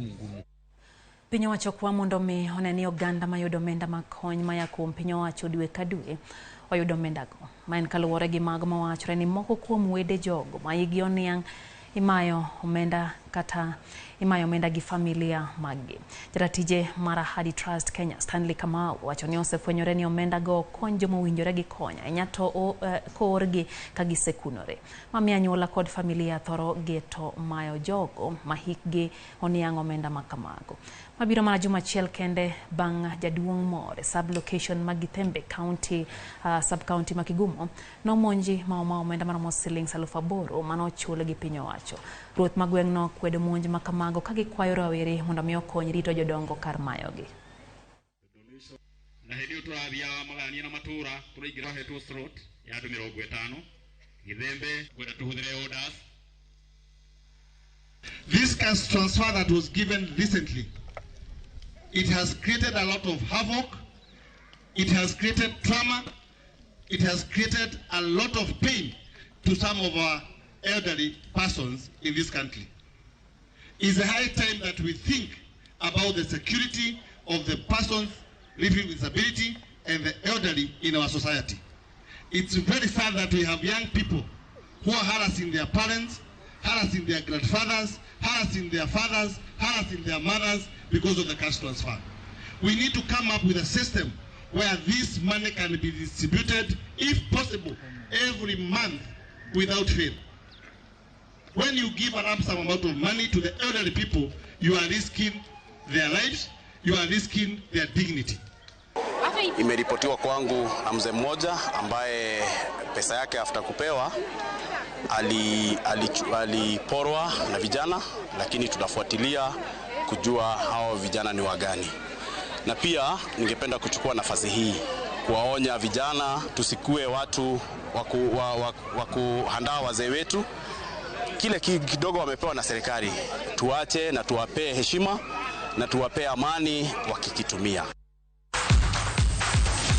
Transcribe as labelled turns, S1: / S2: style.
S1: Ngumu.
S2: Piny owacho kwa mondo mi one ni oganda mayudo omenda mag kony maya kuom piny owacho dwe ka dwe oyudo omendago. Ma en kaluwore gi mago mawachore ni moko kuom wede jogo ma hikgi oniang' imayo omenda kata imayo omenda gi familia maggi. Jaratije mar Ahadi Trust Kenya Stanley Kamau wacho ni osefwenyore ni omenda go ok kony joma owinjore gi kony ahinya to koorgi ka gisekunore. Mamiyo anyuola kod familia thoro geto mayo jogo ma hikgi oniang' omenda ma kamago. Mabiro mana juma achiel kende bang' jaduong' moro e sub-location ma Githembe County, sub-county ma Kigumo nomonji ma oma omenda maromo siling 8,000 manochul gi piny owacho. Ruoth ma gweng'no kwedo monj ma kamago ka gikwayo rawere mondo mi okony rito jodongo kar mayogi.
S3: Na hĩndĩ ĩyo tũrathiaga magayania na matũra tũraingĩra hetwo slot ya andũ 50 Githembe kwenda tũhũthĩre orders.
S4: This cash transfer that was given recently, it has created a lot of havoc, it has created trauma, it has created a lot of pain to some of our elderly persons in this country. It's high time that we think about the security of the persons living with disability and the elderly in our society. It's very sad that we have young people who are harassing their parents, harassing their grandfathers, harassing their fathers, harassing their mothers because of the cash transfer. We need to come up with a system where this money can be distributed, if possible, every month without fail. When you give a lump sum amount of money to the elderly people, you are risking their lives, you are risking their dignity.
S5: Imeripotiwa kwangu na mzee mmoja ambaye pesa yake after kupewa aliporwa na vijana, lakini tunafuatilia kujua hao vijana ni wagani. Na pia ningependa kuchukua nafasi hii kuwaonya vijana tusikue watu wa kuhandaa wazee wetu. Kile kidogo wamepewa na serikali tuache na tuwapee heshima na tuwapee amani wakikitumia.